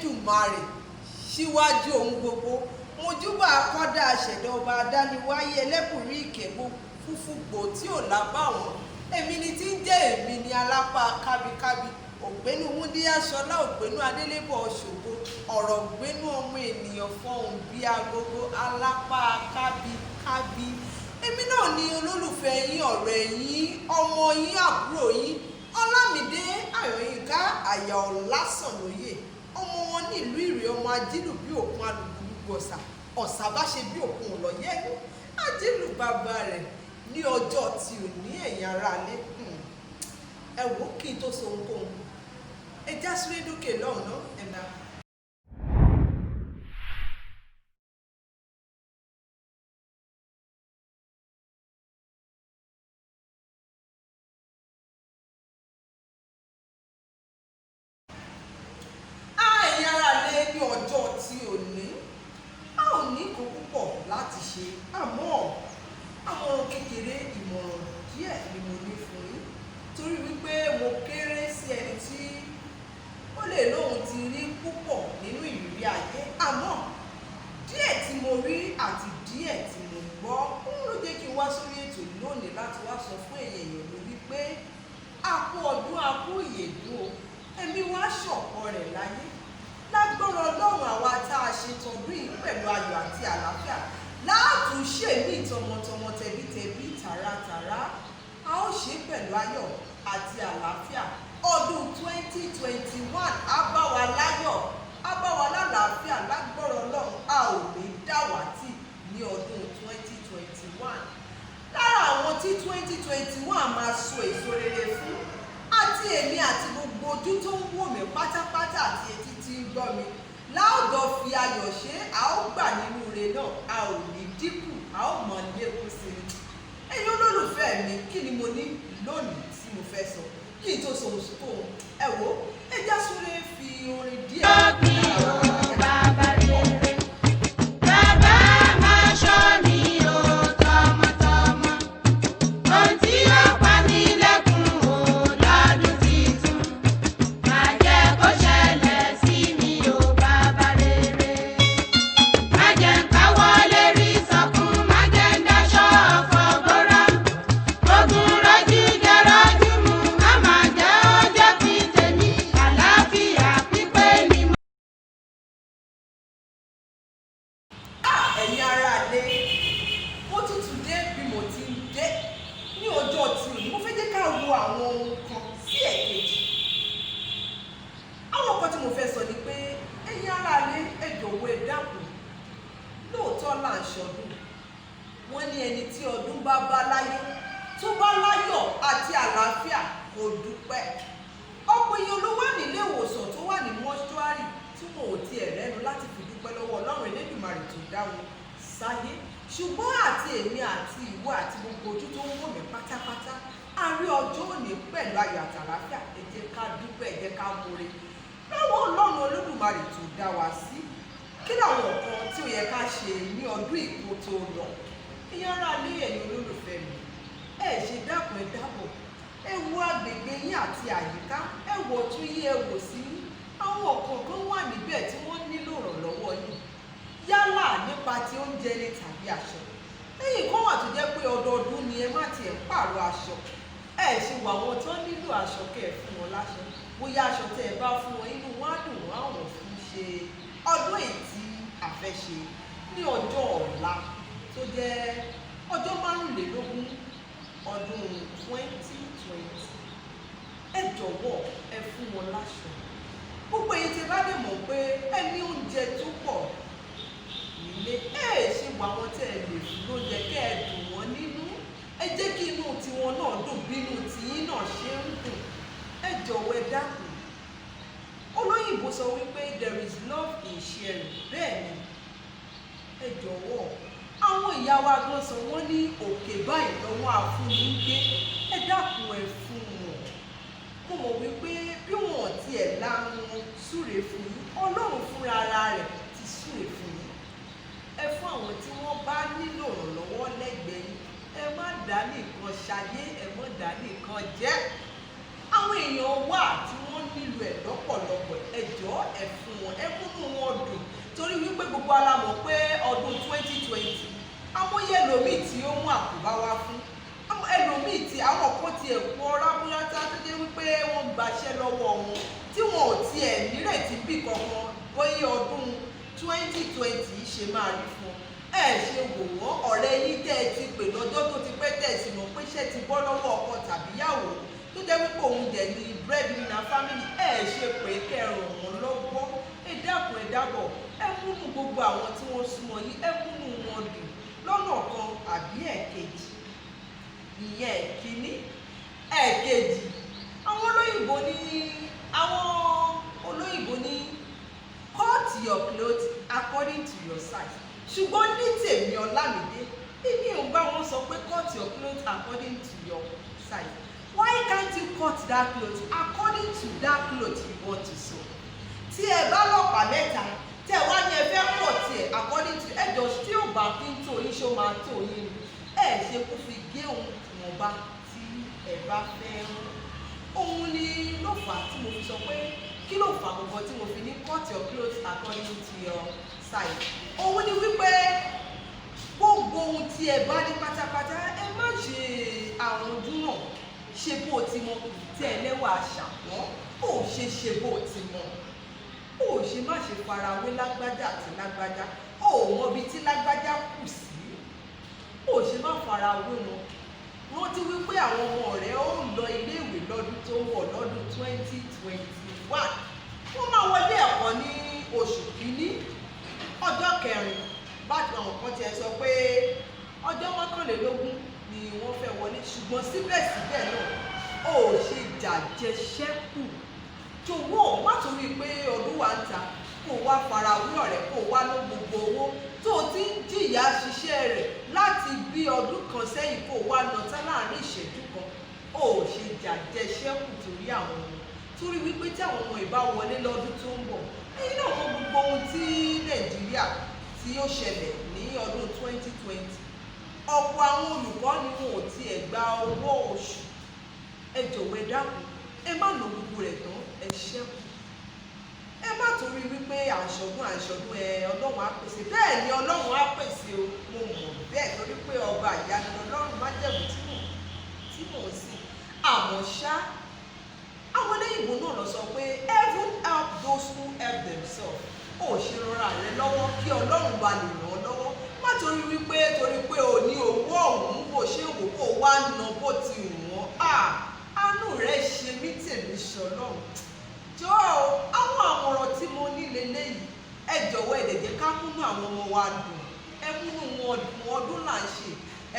Elédùmarè síwájú ohun gbogbo. Mojúbà akọ́dá aṣẹ̀dá ọba adániwáyé ẹlẹ́bùrí ìkẹ́ fúfú gbò tí ò lábàwọ́n. Èmi ni tí ń jẹ́ èmi ni alápá kábíkábí, ògbénu wúndíá ṣọlá, ògbénu adélébọ̀ ṣògo, ọ̀rọ̀ ògbénu ọmọ ènìyàn fọhùn bí agogo, alápá kábíkábí. Èmi náà ni olólùfẹ́ yín, ọ̀rẹ́ yín, ọmọ yín, àbúrò yín, Ọlámídé Ayọ̀yínká àyà Ọ̀làsànlóye, ọmọ wọn ní ìlú Ìrè, ọmọ ajílù bí òkun alùpùpù ọ̀sà ọ̀sà bá ṣe bí òkun ọ̀lọ́yẹ́nu ajílù bàbá rẹ̀ ní ọjọ́ tí ò ní. Ẹ̀yìn aráalé, ẹ wò ó, kí n tó sọ ohunkóhun, ẹ já súré dókè lọ́hùn náà ẹ̀ náà. Ẹ̀yin aráalé, ní ọjọ́ tí ò ní, a ò ní nǹkan púpọ̀ láti ṣe, àmọ́ àmọ̀ràn kékeré, ìmọ̀ràn díẹ̀ ni mo ní fún yín, torí wípé mo kéré sí ẹni tí ó lè lóun ti rí púpọ̀ nínú ìrírí ayé, àmọ́ díẹ̀ tí mo rí àti díẹ̀ tí mo gbọ́ òun ló jẹ́ kí n wá sórí ètò lónìí láti wá sọ fún èèyàn mi wípé a kú ọdún, a kú ìyèdún o, ẹ̀mí wa ṣọ̀pọ̀ rẹ̀ láyé lágbára Ọlọ́run. Àwa tá a ṣe tọdún yìí pẹ̀lú ayọ̀ àti àlàáfíà láàtúnṣe ní tọmọtọmọ, tẹbítẹbí, tààràtààrà, a ó ṣe pẹ̀lú ayọ̀ àti àlàáfíà. Ọdún 2021 á bá wa láyọ̀, á bá wa lálàáfíà lágbára Ọlọ́run. A ò ní dàwátì ní ọdún 2021. Lára àwọn tí 2021 máa so èso rere fún, àti èmi àti gbogbo ojú tó ń wò mí pátápátá àti etí tí ń gbọ́ mi, láòdọ̀ fi ayọ̀ ṣe, a ó gbà nínú ire náà, a ò ní dínkù, a ó mọ̀ lékún sí i. Ẹ̀yin olólùfẹ́ mi, kí ni mo ní lónìí tí mo fẹ́ sọ kí n tó sọ ohunkóhun? Ẹ wò ó, ẹ já súré fi orin díẹ̀. Bàbá rere, bàbá máa ṣọ́ mi o tọmọtọmọ. Ohun tí ó pa mí lẹ́kún o lọ́dún titun, má jẹ́ kó ṣẹlẹ̀ sí mi o bàbá rere. Má jẹ́ ń káwọ́ lérí sọkún, má jẹ́ ń daṣọ ọ̀fọ̀ bóra. Ogun rọ́jú jẹ́ rọ́jú mu, má má jẹ́ ó jẹ́ pín tèmi, àlàáfíà pípé ni mo. Ẹ̀yin aráalé, mo tútù dé bí mo ti ń dé ní ọjọ́ tí òní. Mo fẹ́ jẹ́ ká wo àwọn ohun kan sí ẹ̀kejì. Àwọn nǹkan tí mo fẹ́ sọ ni pé, ẹ̀yin aráalé, ẹ jọ̀wọ́, ẹ dákun. Lóòótọ́ là ń ṣọdún. Wọ́n ní ẹni tí ọdún bá bá láyé, tó bá láyọ̀ àti àlàáfíà, kò dúpẹ́. Ọ̀pọ̀ èèyàn ló wà nílé ìwòsàn, tó wà ní mọ́ṣúárì, tí wọn ò tiẹ̀ rẹ́nu láti fi dúpẹ́ lọ́wọ́ Ọlọ́run Elédùmarè tó dá wọn sáyé. Ṣùgbọ́n àti èmi àti ìwọ àti gbogbo ojú tó ń wò mí pátápátá, a rí ọjọ́ òní pẹ̀lú ayọ̀ àti àlàáfíà. Ẹ jẹ́ ká dúpẹ́, ẹ jẹ́ ká more lọ́wọ́ Ọlọ́run Olódùmarè tó dá wa sí. Kí làwọn nǹkan tí ó yẹ ká ṣe ní ọdún ìkó tó lọ? Ìyẹn ará lé, ẹ̀yin olólùfẹ́ mi, ẹ ṣe dákun, ẹ dábọ̀, ẹ wo agbègbè yín àti àyíká, ẹ wò tún yín, ẹ wò sí yín. Àwọn kọ̀ọ̀kan wà níbẹ̀ tí wọ́n nílò ìrànlọ́wọ́ yín, yálà nípa ti oúnjẹ ni tàbí aṣọ. Lẹ́yìn kan wà tó jẹ́ pé ọdọọdún ni ẹ má tiẹ̀ ń pààrọ̀ aṣọ. Ẹ ṣe wà wọn tán nílò aṣọ, kẹ́ ẹ fún wọn láṣọ. Bóyá aṣọ tẹ́ ẹ bá fún wọn, inú wọn á dùn, wọn á wọ̀ fún ṣe ọdún èyí tí a fẹ́ ṣe ní ọjọ́ ọ̀la tó jẹ́ ọjọ́ 25 ọdún 2020. Ẹ jọ̀wọ́, ẹ fún wọn láṣọ. Gbogbo èyí tí ẹ bá dẹ̀ mọ̀ pé ẹ ní oúnjẹ tó pọ̀ nílé, ẹ ṣe wà wọn tẹ́ ẹ lè fún lóúnjẹ, kẹ́ ẹ dùn wọ́n nínú. Ẹ jẹ́ kí inú tiwọn náà dùn bí inú tiyín náà ṣe ń dùn. Ẹ jọ̀wọ́, ẹ dákun. Olóyìnbó sọ wípé there is love in sharing. Bẹ́ẹ̀ ni, ẹ jọ̀wọ́. Àwọn ìyá wa gan sọ, wọ́n ní òkè báyìí lọ́wọ́ àfúnni ń gbé. Ẹ dákun, ẹ fún wọn. Mo mọ̀ wípé bí wọn ò tiẹ̀ láwọn súre fún yín, Ọlọ́run fúnra ara rẹ̀ ti súre fún yín. Ẹ fún àwọn tí wọ́n bá nílò ìrànlọ́wọ́ lẹ́gbẹ̀ẹ́ yín. Ẹ má dá nìkan ṣayé, ẹ má dá nìkan jẹ́. Àwọn èèyàn wà tí wọ́n nílò ẹ̀ lọ́pọ̀lọpọ̀. Ẹ jọ̀ọ́, ẹ fún wọn, ẹ mú Ọdún 2020 ṣe máa rí fún ọ. Ẹ ṣe wò wọ́n, ọ̀rẹ́ yín tẹ́ ẹ ti pè lọ́jọ́ tó ti pẹ́, tẹ́ ẹ sì mọ̀ pé iṣẹ́ ti bọ́ lọ́wọ́ ọkọ tàbíyàwó, tó jẹ́ wípé òun dẹ̀ ní breadwinner family. Ẹ ṣe pé kẹ́ ẹ ràn wọ́n lọ́wọ́. Ẹ dákun, ẹ dábọ̀, ẹ múnú gbogbo àwọn tí wọ́n súnmọ́ yín, ẹ múnú wọn dùn lọ́nà kan àbí ẹ̀kejì. Ìyẹn ẹ̀kíní. Ẹ̀kejì, àwọn olóyìnbó ní "Cut your cloth according to your size." Ṣùgbọ́n ní tèmi, Ọlámídé, èmi ò bá wọn sọ pé cut your cloth according to your size. Why can't you cut that cloth according to that cloth you want to sew? Tí ẹ bá lọ́pàá mẹ́ta, tí ẹ wá ní ẹ fẹ́ pọ̀ tiẹ̀ according to ẹjọ́ tí ò bá kí n tó yín, ṣó máa tó yín ni? Ẹ ṣe kó fi gé ohun ìwọ̀nba tí ẹ bá fẹ́ rán. Òun ni ló fà á tí mo fi sọ pé, kí ló fà á gbogbo tí mo fi ní cut your cloth according to your size? Òun ni wípé gbogbo ohun tí ẹ bá ní pátápátá, ẹ má ṣe àrùn dúnà. Ṣe bó o ti mọ tí ẹ lẹ́wà ṣàpọ́n, ó ṣe ṣe bó o ti mọ, ó ṣe má ṣe farawé lágbájá àti lágbájá. Ó mọ ibi tí lágbájá kù sí, ó ṣe má farawé wọn. Rántí wípé àwọn ọmọ rẹ ó lọ iléèwé lọ́dún tó ń bọ̀, lọ́dún 2021. Wọ́n máa wọlé ẹ̀kọ́ ní oṣù kìíní, ọjọ́ kẹrin. Bákan àwọn kan tiẹ̀ sọ pé ọjọ́ 21 ni wọ́n fẹ́ wọlé, ṣùgbọ́n síbẹ̀síbẹ̀ náà, ó ṣe jàjẹṣẹ́kù. Jọ̀wọ́, má torí pé ọdún wa ń ta, kó wá farawé ọ̀rẹ́, kó wá ló gbogbo owó tó o ti ń jìyà ṣiṣẹ́ rẹ̀ láti bí ọdún kan sẹ́yìn, kó wá ná tán láàrin ìṣẹ́jú kan. Ó ṣe jàjẹṣẹ́kù torí àwọn ọmọ, torí wípé tí àwọn ọmọ ìbá wọlé lọ́dún tó ń bọ̀, ẹ̀yin náà mọ gbogbo ohun tí Nàìjíríà tí ó ṣẹlẹ̀ ní ọdún 2020. Ọ̀pọ̀ àwọn olùkọ́ ni wọn ò tiẹ̀ gba owó oṣù. Ẹ jọ̀wọ́, ẹ dákun, ẹ má ná gbogbo rẹ̀ tán, ẹ ṣẹ́kù. Ẹ má torí wípé àṣọdún àṣọdún, ẹ Ọlọ́run á pèsè. Bẹ́ẹ̀ ni, Ọlọ́run á pèsè o, mo mọ̀ bẹ́ẹ̀, torí pé ọba ìyanu Ọlọ́run májẹ̀mú tí mò ń sìn. Àmọ́ ṣá, àwọn olóyìnbó náà lọ sọ pé "Heaven help those who help themselves." Ó ṣe rọra rẹ lọ́wọ́ kí Ọlọ́run bá lè ràn ọ́ lọ́wọ́. Má torí wípé torí pé o ní owó ọ̀hún, bó ṣe wò kó wá ná bó ti wù wọ́n. Àánú rẹ ṣe mí, tèmi ṣọlọ́run. Jọ̀ọ́, àwọn àmọ̀ràn tí mo ní leléyìí. Ẹ jọ̀wọ́, ẹ dẹ̀ jẹ́ ká múnú àwọn ọmọ wa dùn. Ẹ múnú wọn dùn, ọdún là ń ṣe.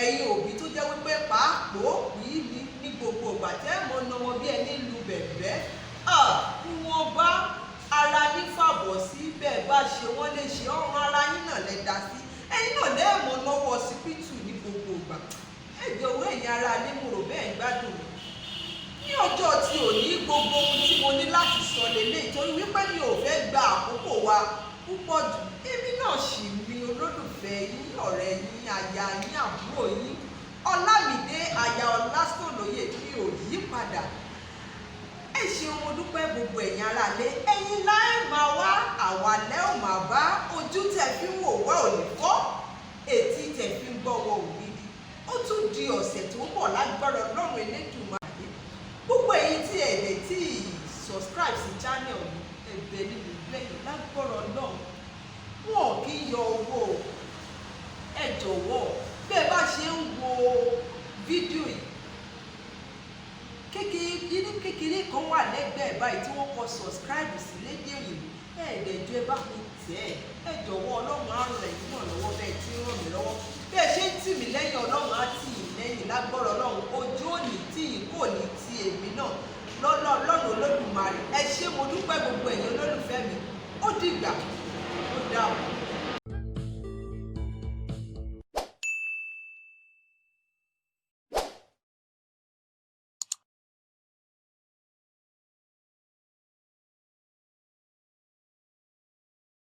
Ẹ̀yin òbí tó jẹ́ wípé pàápàá yìí ní gbogbo ìgbà tẹ́ ẹ̀ mọ́ ná wọn bí ẹni lu bẹ̀bẹ́, wọ́n bá ara ní fàbọ̀ sí bẹ́ẹ̀ bá ṣe wọ́n lè ṣe ọrùn ara yín náà lẹ dá sí. Ẹ̀yin náà lẹ́ẹ̀mọ́ lọ́wọ́ ọsibítù ní gbogbo ìgbà. Ẹ jọ̀wọ́, ẹ̀yin ará ilé, mo rò bẹ́ẹ̀ ń gbádùn mi ní ọjọ́ tí ò ní. Gbogbo ohun tí mo ní láti sọ lélẹ̀, torí wípé mi ò fẹ́ gba àkókò wa púpọ̀ jù. Èmi náà sì ni olólùfẹ́ yín, ọ̀rẹ́ yín, aya yín, àbúrò yín, Ọlámídé aya Ọlásòlóyè. Mi ò yí padà. Ẹ ṣeun, mo dúpẹ́. Gbogbo ẹ̀yin aráalé, ẹ̀yin láì máa wá, àwa lẹ́ ò máa bá. Ojú tẹ̀ fi ń wò wá ò ní fọ́, etí tẹ̀ fi ń gbọ́ wọ ò ní di. Ó tún di ọ̀sẹ̀ tó ń bọ̀ lágbára Ọlọ́run Elédùmarè. Gbogbo ẹ̀yin tí ẹ̀ dẹ̀ tí subscribe sí channel mi, ẹ̀bẹ̀ ni mo bẹ̀ yín lágbára Ọlọ́run. Wọn ò kí ń yọ owó o. Ẹ jọ̀wọ́, bẹ́ẹ̀ bá ṣe ń wo fídíò yìí, kékeré ní kékeré kan wà lẹ́gbẹ̀ẹ́ báyìí tí wọ́n kọ subscribe sí lédè òyìnbó. Ẹ dẹ̀jọ́, ẹ bá mi tẹ̀ ẹ́. Ẹ jọ̀wọ́, Ọlọ́run á ràn ẹ̀yin náà lọ́wọ́ bẹ́ẹ̀ tí ń ràn mí lọ́wọ́. Bẹ́ẹ̀ ṣe ń tì mí lẹ́yìn, Ọlọ́run á tì yín lẹ́yìn lágbọ́rọ̀ Ọlọ́run. Ojú òní tì yín, kò ní ti èmi náà lọ́nà Ọlọ́run Olódùmarè. Ẹ ṣé, mo dúpẹ́, gbogbo ẹ̀yin olólùfẹ́ mi. Ó dìgbà, ó dàbọ̀.